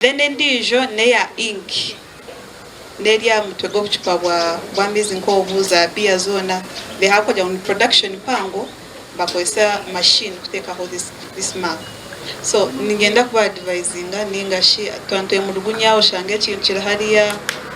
Then endiijo n'eya ink n'eri aha mutwe gw'obucupa bw'amaizi nk'obu, za beer zoona, they have kugira ngu ni production mpango bakozesa machine kuteekaho this mark. So niinyenda kuba advisinga ninga shi twaba nitwemurugunya oshange ekintu kiri hariya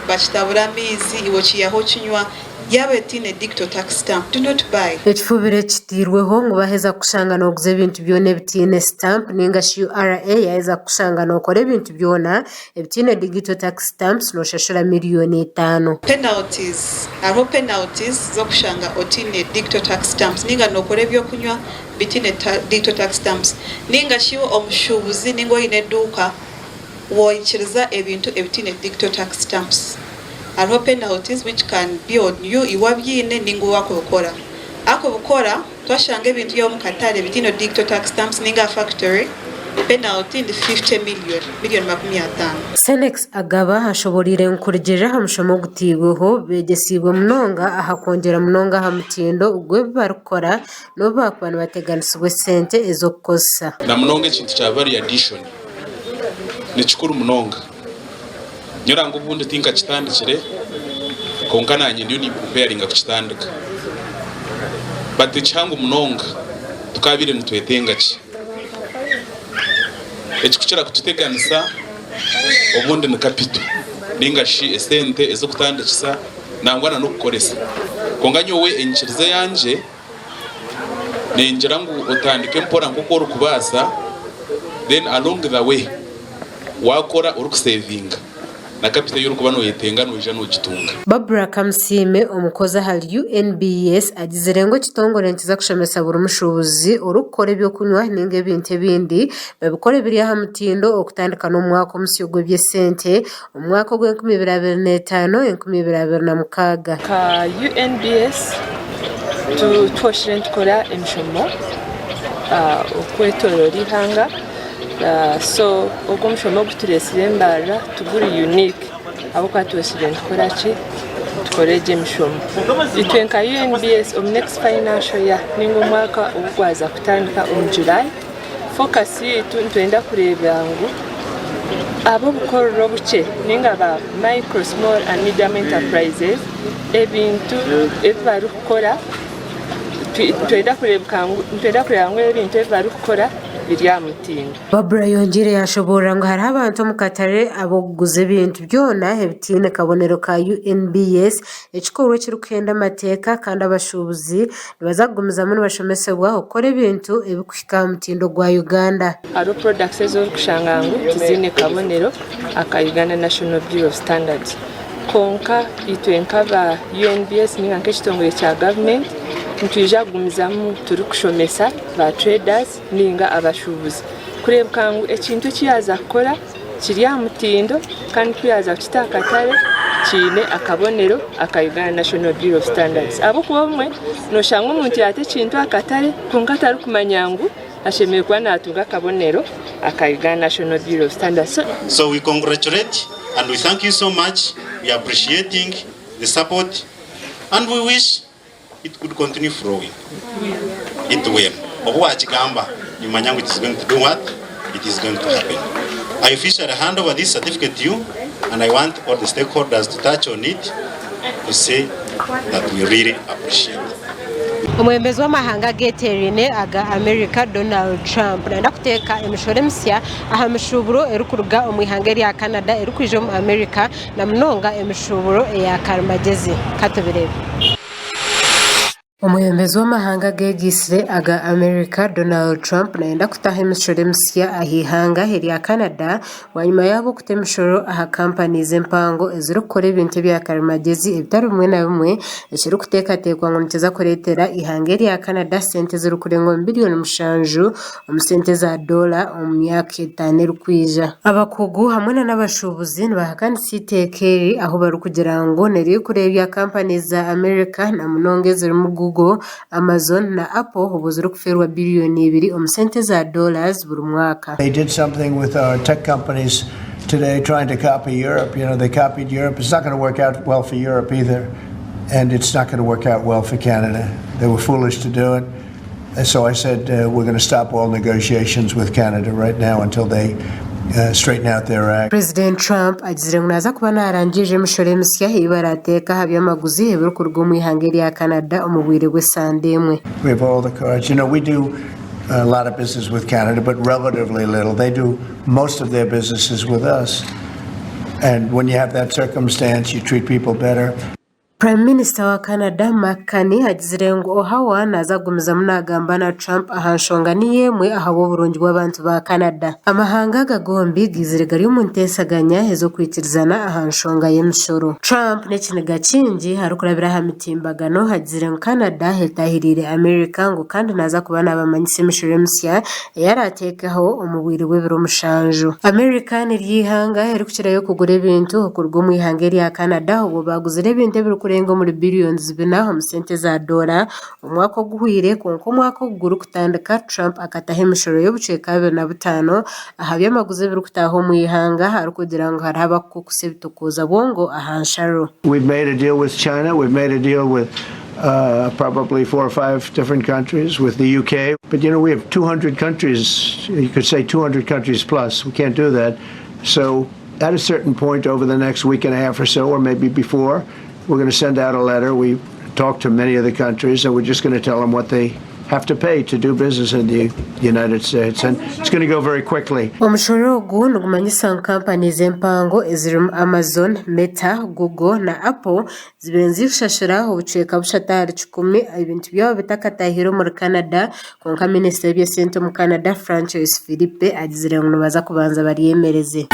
bakitabura amaizi iwe okiihaho okinywa, yaaba etaine digital tax stamp do not buy. Ekifubiro ekitairweho ngu baheza kukushanga nooguza ebintu byona ebitaine sitampu ninga shi URA yaaheza kukushanga nookora ebintu byona ebitaine digital tax stamps nooshashura miriyoni itaano. Penalties, Hariho penalties z'okushanga otaine digital tax stamps ninga nookora eby'okunywa bitaine digital tax stamps ninga shi iwe omushuubuzi ninga oine eduuka waikiriza ebintu ebitaine digital tax stamps. Hariho penalties which can be on you iwe abyine ninga owakubikora. Akubikora twashanga ebintu byawe omu katare bitaine digital tax stamps ninga aha factory penalty ni 50 million, million 50. Senex Agaba ashoboreire ngu kurugiirira aha mushomo ogutairweho, beegyesiibwe munonga aha kwongyera munonga aha mutindo gw'ebi barikukora n'obu baakuba nibateganisibwa esente ez'okukozesa. Na munonga ekintu kya value addition ni kikuru munonga. Nyowe nangwa obundi tinkakitandikire kwonka nanye ndiyo nimpureparinga kukitandika. But ekihango munonga tukabaire nitwetenga ki? Ekikukira kututeganisa obundi ni capital ninga shi esente ez'okutandikisa nangwa na n'okukoresa. Kwonka nyowe enyikiriza eyangye Ningira ngu otandike mpora nk'oku orikubaasa then along the way waakora orikusevinga na capital ei orikuba noyetenga noija nogitunga. Barbra Kamusiime, omukozi ahari UNBS agizire ngu ekitongore nikiza kushomesa buri mushuubuzi orikukora eby'okunywa ninga ebintu ebindi babikore biri aha mutindo okutandika n'omwaka omusya ogw'eby'esente omu mwaka ogw'enkumi ibiri abiri n'etaano enkumi ibiri abiri na mukaaga. Nka UNBS twoshire nitukora emishomo okwetoroora eihanga so ogu omushomo ogu tureetsire Mbarara tiguri unique ahabw'okuba twoshire nitukora ki nitukora egi emishomo. Itwe nka UNBS omu next financial year ninga omwaka ogukwaza kutandika omu July, Focus yaitu nitwenda kureeba ngu ab'obukorero obukye ninga ba micro, small and medium enterprises ebintu ebi barikukora nitwenda kureeba ngu ebintu ebi barikukora biri aha mutindo. Barbra ayongiire yaashoboorora ngu hariho abantu omu katare ab'okuguza ebintu byona ebitaine kabonero ka UNBS, ekikorwa ekirikuhenda amateeka kandi abashuubuzi Nibaza kugumizamu nibashomesebwa okukora ebintu ebirikuhika aha mutindo gwa Uganda. Hariho products ezi orikushanga ngu tiziine kabonero aka Uganda National Bureau of Standards kwonka itwe nkaba UNBS ninga nk'ekitongore kya gavumenti nitwija kugumizamu turikushomesa ba traders ninga abashuubuzi kureebeka ngu ekintu eki yaaza kukora kiri aha mutindo kandi ku yaaza kukita aha katare kiine akabonero aka Uganda National Bureau of Standards ahabw'okuba obumwe nooshanga omuntu yaata ekintu aha katare kwonka atarikumanya ngu ashemereire kuba naatunga akabonero aka Uganda National Bureau of Standards. So we congratulate and we thank you so much, we are appreciating the support and we wish it could continue flowing. It will. Obu wakigamba nimanya ngu it is going to do what? It is going to happen. I officially hand over this certificate to you and I want all the stakeholders to touch on it to say that we really appreciate. Omwebembezi w'amahanga ageteeraine aga Amerika Donald Trump nayenda kuteeka emishoro emisya aha mishuuburo erikuruga omu ihanga erya Canada erikwija omu Amerika na munonga emishuuburo eya karimagyezi. Ka tubireebe. Omwebembezi w'amahanga ageegaitsire aga Amerika, Donald Trump nayenda kutaho emishoro emisya aha ihanga erya Canada bwanyima yaabo kuta emishoro aha kampani empango ezirikukora ebintu ebya karimagyezi ebitari bimwe na bimwe ekirikuteekateekwa ngu nikiza kureetera eihanga erya Canada sente ezirikurenga omu biriyoni mushanju omu sente za doola omu myaka etaano erikwija. Abakugu hamwe n'abashuubuzi nibahakanisa eiteeka eri ahu barikugira ngu nirikureebya kampani za Amerika na munonga ezirimu Google, Amazon na Apple obwo zirikufeerwa biriyoni ibiri omu sente za dollars buri mwaka. They did something with our tech companies today trying to copy Europe. You know, they copied Europe. It's not going to work out well for Europe either. And it's not going to work out well for Canada. They were foolish to do it. And so I said, uh, we're going to stop all negotiations with Canada right now until they straighten out their act. Purezidenti Trump agizire ngu naaza kuba naarangirira emishoro emisya ei baraateeka aha by'amaguzi ebirikuruga omu ihanga erya Canada omu bwire bw'esande emwe. We have all the cards. You know, we do a lot of business with Canada, but relatively little. They do most of their businesses with us. And when you have that circumstance, you treat people better. Prime Minister wa Canada Mark Carney agizire ngu Ohawa naaza kugumizamu naagamba na Trump aha nshonga niyo emwe ahabw'oburungi bw'abantu ba Canada. Amahanga aga gombi gaizire gari omu nteesaganya ez'okwikirizana aha nshonga y'emishoro. Trump n'ekiniga kingi arikurabira aha mitimbagano agizire ngu Canada etaahiriire America ngu kandi naaza kuba naabamanyisa emishoro emisya ei araateekeho omu bwire bw'ebiro mushanju. America niryo ihanga eririkukirayo kugura ebintu okuruga omu ihanga erya Canada obwo baaguzire ebintu ebirikurenga omuri biliyoni bina omu sente za doora omwaka oguhweire kwonka omwaka ogu gurikutandika Trump akataho emishoro y'obucweka 25 aha by'amaguzi ebirikutaaha omu ihanga arikugira ngu hariho abarikukukusa ebitokooza bwongo aha nsharo. We've made a deal with China, we've made a deal with uh, probably four or five different countries, with the UK. But you know, we have 200 countries, you could say 200 countries plus. We can't do that. So at a certain point over the next week and a half or so, or maybe before, we're going to send out a letter. We talked to many of the countries, and we're just going to tell them what they have to pay to do business in the United States. And it's going to go very quickly. Omushoro ogu nigumanyisa ngu kampani empango ezirimu Amazon, Meta, Google na Apple zibaire nizishashura obucweka bushatu ahari kikumi ebintu byabo bitakatahire omuri Canada kwonka minisita w'eby'esente omu Canada Francois Philippe agizire ngu nibaza kubanza baryemereze.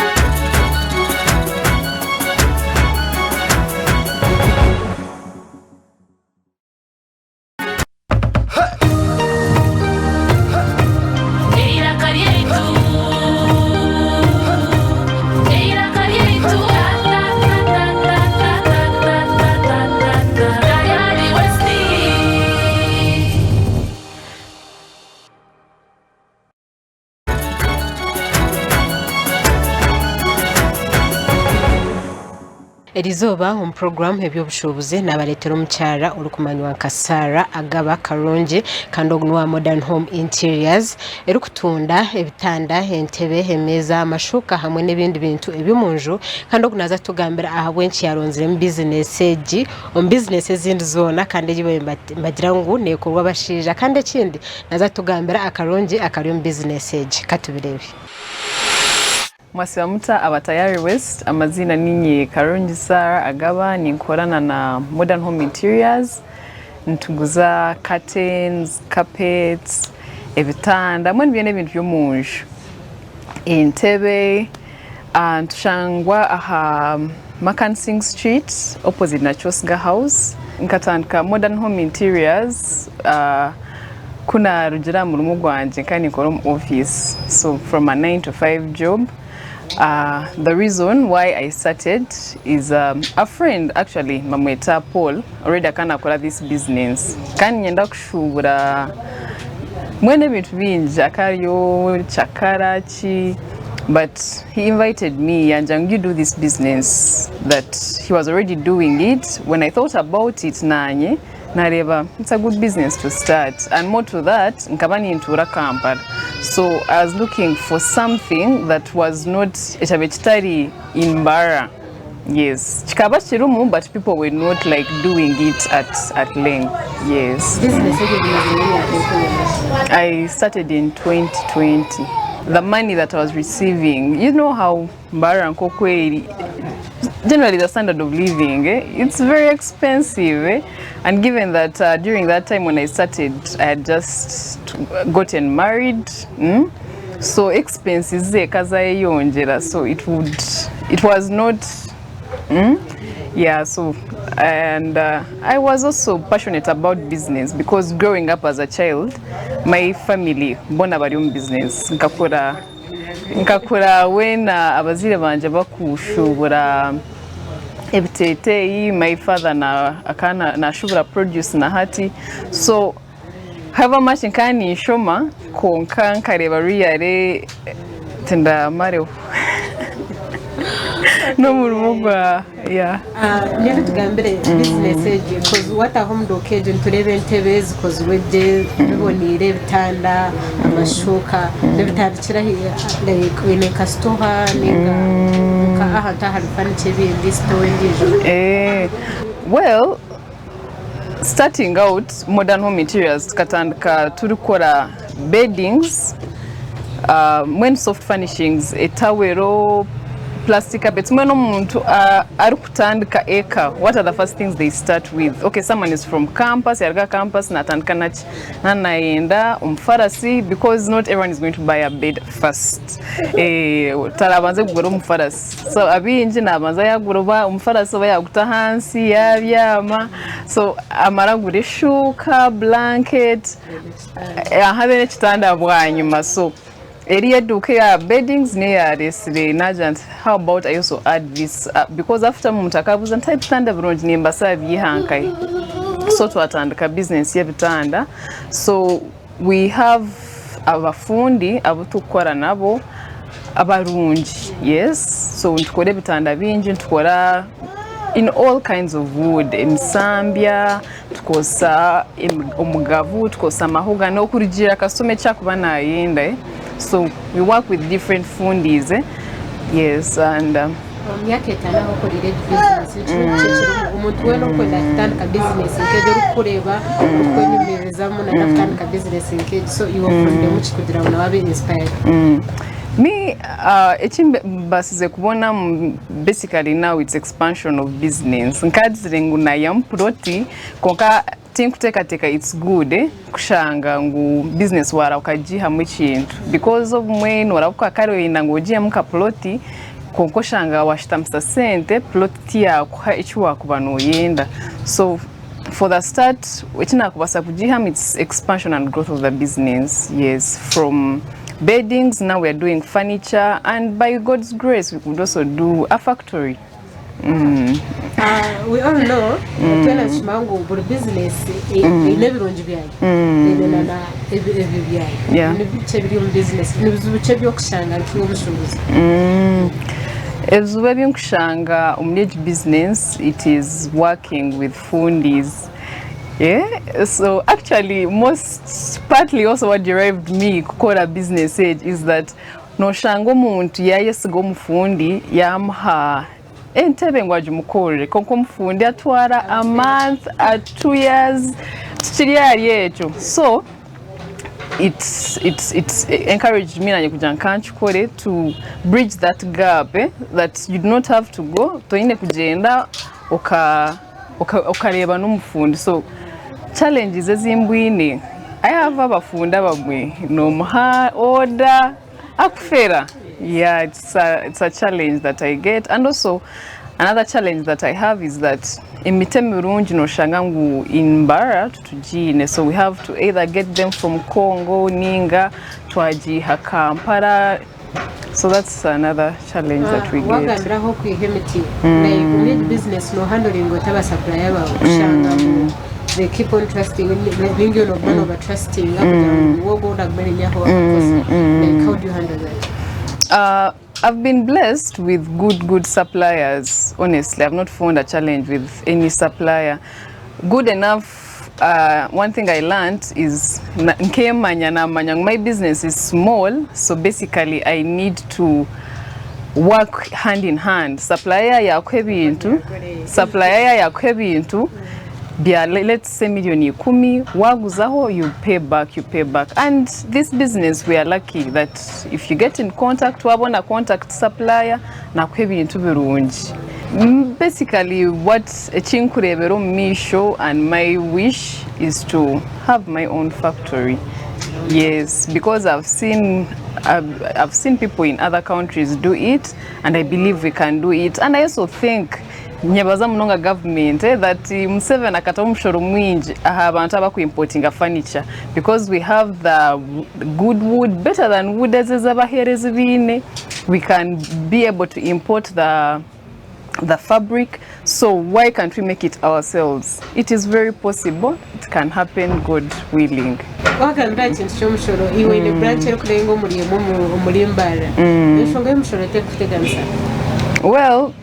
Eiraka ryaitu, eiraka ryaitu, Tayari West. Erizooba omu puroguraamu Eby'obushuubuzi naabareetera omukyara orikumanywa nka Sarah Agaba Karungi kandi ogu n'owa Modern Home Interiors erikutunda ebitanda, entebe, emeeza, amashuuka hamwe n'ebindi bintu eby'omunju kandi ogu naaza kutugambira ahabw'enki yaaronziremu bizinesi egi omu bizinesi ezindi zoona kandi egi nibagira ngu neekorwa abashaija kandi ekindi naaza kutugambira akarungi akari omu bizinesi egi. Katubireebe. Mwasiba muta aba Tayari West, amaziina ninye Karungi Sarah Agaba ninkorana na Modern Home Interiors, nituguza curtains, carpets, ebitanda mbwenu byona ebintu by'omunju, entebe, nitushangwa aha Makansing Street opposite na Kyosiga House. Nkatandika Modern Home Interiors Ku naarugire aha murimo gwangye nkaba ninkora omu ofiisi so from a nine to five job the reason why I started is a friend actually bamweta Paul already akaba naakora this business nkaba niinyenda kushuubura mbwenu ebintu bingi akaba ariyo cakara ki but he invited me yangira ngu you do this business that he was already doing it when I thought about it naanye Nareeba it's a good business to start and more to that nkaba nintuura Kampala so I was looking for something that was not ekyabaire kitari in Mbarara yes kikaba kirimu but people were not like doing it at, at length yes. Business egyo egumaziremu emyaka erikwingana ki? I started in 2020 the money that I was receiving you know how Mbarara nk'oku eri generally the standard of living eh, it's very expensive eh? and given that uh, during that time when I started I had just gotten married mm? so expenses zeka zayeyongyera so it would it was not mm? yeah so and uh, I was also passionate about business because growing up as a child my family bona bari omu business nkakura Nkakura weena abazaire bangye bakushuubura ebiteteeyi, my father akaba nashuubura produce na hati so however much nkaba ninshoma kwonka nkareeba really tindamareho. N'omurimo gwa yeah. Mbwenu tugambire bizinesi egi koz wataha omu duuka egyo nitureeba entebe zikozirwe gye biboneire ebitanda, amashuuka nibitandikira hi like oine nka sitoha ninga nka ahantu ahari fanica ebindi sitowa endiijo? Well starting out Modern Home Interiors tukatandika turikukora beddings, mbwenu soft furnishings, etawero, plastic carpets mbwenu omuntu arikutandika eka what are the first things they start with? Okay someone is from campus yaruga aha campus natandika naki? Naaba nayenda omufarasi because not everyone is going to buy a bed first tarabanze kugura omufarasi so abaingi nabanza yagura oba omufarasi oba yaguta ahansi yabyama so amara agura eshuuka, blanket habe n'ekitanda bwanyima so eriyo eduuka eya beddings niyo yaresire nagira nti how about I also add this because after omuntu akabuuza nti ebitanda birungi nimbaasa byiha nkahi so twatandika business y'ebitanda so we have abafundi abu turikukora nabo abarungi yes so nitukora ebitanda bingi nitukora in all kinds of wood emisambya tukozesa omugavu tukozesa amahugani okurugiirira kasitoma eki arikuba nayenda so we work with different fundis yes and Omu myaka etaano ahu okoreire egi bizinesi nikyo ki ekirimu omuntu weena orikwenda kutandika bizinesi nk'egi orikukureeba orikwenyumiririzamu nayenda kutandika bizinesi nk'egi so iwe ofuniremu ki kugira ngu nawe abe inspired? Me eki mbaasize kubonamu basically now it's expansion of business nkagizire ngu nayihamu puroti kwonka tinkuteekateeka it's good kushanga ngu business waarahuka kugiihamu ekintu because obumwe noorahuka kare oyenda ngu ogihemu nka puroti kwonka oshanga waashutamisa sente puroti tiyaakuha eki waakuba nooyenda so for the start eki naakubaasa kugiihamu it's expansion and growth of the business yes from beddings now we are doing furniture and by God's grace we could also do a factory. We all know twena nitukimanya ngu buri bizinesi eine ebirungi byayo eine na ebibi byayo. Ni biki ebiri omu bizinesi? Ni bizibu ki ebi orikushanga nk'iwe omushuubuzi? Ebizibu ebi nkushanga omuri egi bizinesi it is working with fundis so actually most partly also what derived me kukora bizinesi egi is that Noshanga omuntu yayesiga omufundi yamuha entebe ngu agimukorere kwonka omufundi atwara a month, a 2 years tikiri ahari ekyo so it it it encouraged me nanye kugira ngu kankikore to bridge that gap that you do not have to go toine kugyenda oka okareeba n'omufundi so challenges ezi mbwine I have abafundi abamwe nomuha order akufera yeah it's a, it's a challenge that I get and also another challenge that I have is that emiti emirungi noshanga ngu in Mbarara tutugiine so we have to either get them from Congo ninga twagiiha Kampala So that's another challenge that we get. Wagambira ahu okwiha emiti like omuri egi business nohandoringa ota ba supplier baawe kushanga ngu they keep on trusting ninga iwe noguma noba trustinga kugira ngu niwe ogu oragume ninyaho akakosa like how do you handle that? I've been blessed with good good suppliers honestly I've not found a challenge with any supplier good enough One thing I learnt is nkemanya namanya ngu my business is small so basically I need to work hand in hand supplier yakuha ebintu supplier yakuha ebintu bya let's say million ikumi waguzaho you pay back you pay back and this business we are lucky that if you get in contact wabona contact supplier Nakuha ebintu birungi. Basically what ekinkurebera omu maisho and my wish is to have my own factory yes because I've seen I've seen people in other countries do it and I believe we can do it and I also think nyebaza munonga government that Museveni akataho omushoro mwingi aha bantu abaku importinga furniture because we have the good wood better than wood ezi ezabaherezi baine. We can be able to import the the fabric so why can't we make it ourselves it is very possible it can happen God willing. Wagambire aha kintu ky'omushoro, iwe oine branch erikurenga omuri emwe omuri Mbarara. Enshonga y'omushoro terikukuteganisa? Well,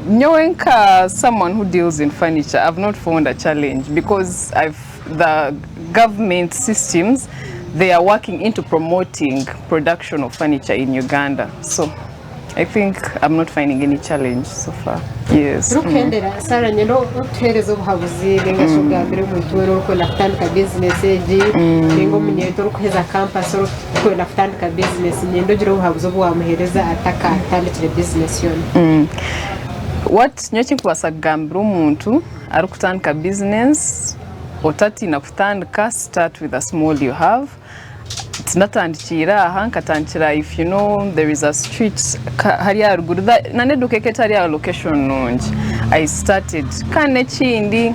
nyowe nka someone who deals in furniture, I've not found a challenge because I've the government systems they are working into promoting production of furniture in Uganda. So I think I'm not finding any challenge so far. Yes. Turikuhendera, Sarah nyenda otuheereze obuhabuzi ninga shi ogambire omuntu weena orikwenda kutandika bizinesi egi ninga omunyeeto orikuheza kampasi orikwenda kutandika bizinesi nyenda ogire obuhabuzi obu waamuheereza atakatandikire bizinesi yoona. What nyowe ekinkubaasa kugambira omuntu arikutandika bizinesi otatiina kutandika start with the small you have. Tinatandikiire aha nkatandikira if you know there is a street hariya aharuguru nana eduuka eka etari aha location nungi I started kandi n'ekindi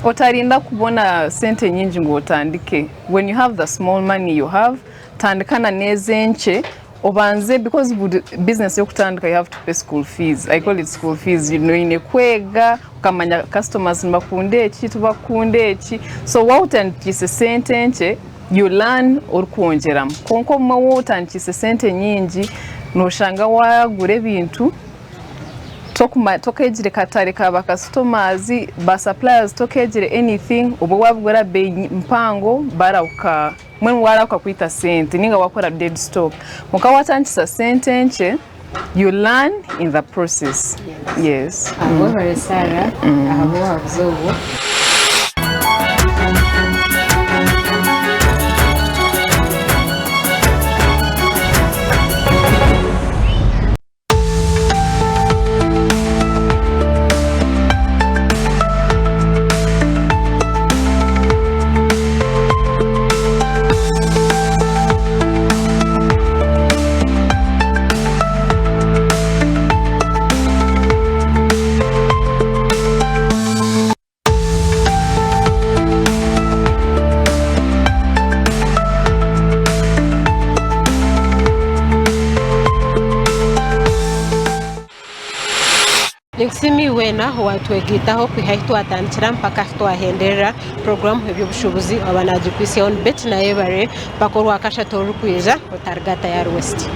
otarinda kubona sente nyingi ngu otandike when you have the small money you have tandika na n'ezo enkye obanze because buri business y'okutandika you have to pay school fees I call it school fees oine kwega okamanya customers nibakunda eki tibakukunda eki so waaba otandikiise sente nkye You learn orikwongyeramu kwonka obumwe waaba otandikiise sente nyingi noshanga wagura ebintu tokeegire katare ka ba customers, ba suppliers tokeegire anything obwo wabigura beeyi mpango barahuka mbwenu warahuka kwita sente ninga wakora dead stock kwonka watandikisa sente nkye you learn in the process yes. Webare Sarah ahabw'obuhabuzi obwo. Ninkusiima iwe weena owatwegaitaho kwiha ahu twatandikira mpaka ahu twahenderera puroguraamu eby'obushuubuzi oba naagikwiitsyaho ni Betty Nayebare mpaka orwakashatu orurikwija otariga Tayari West.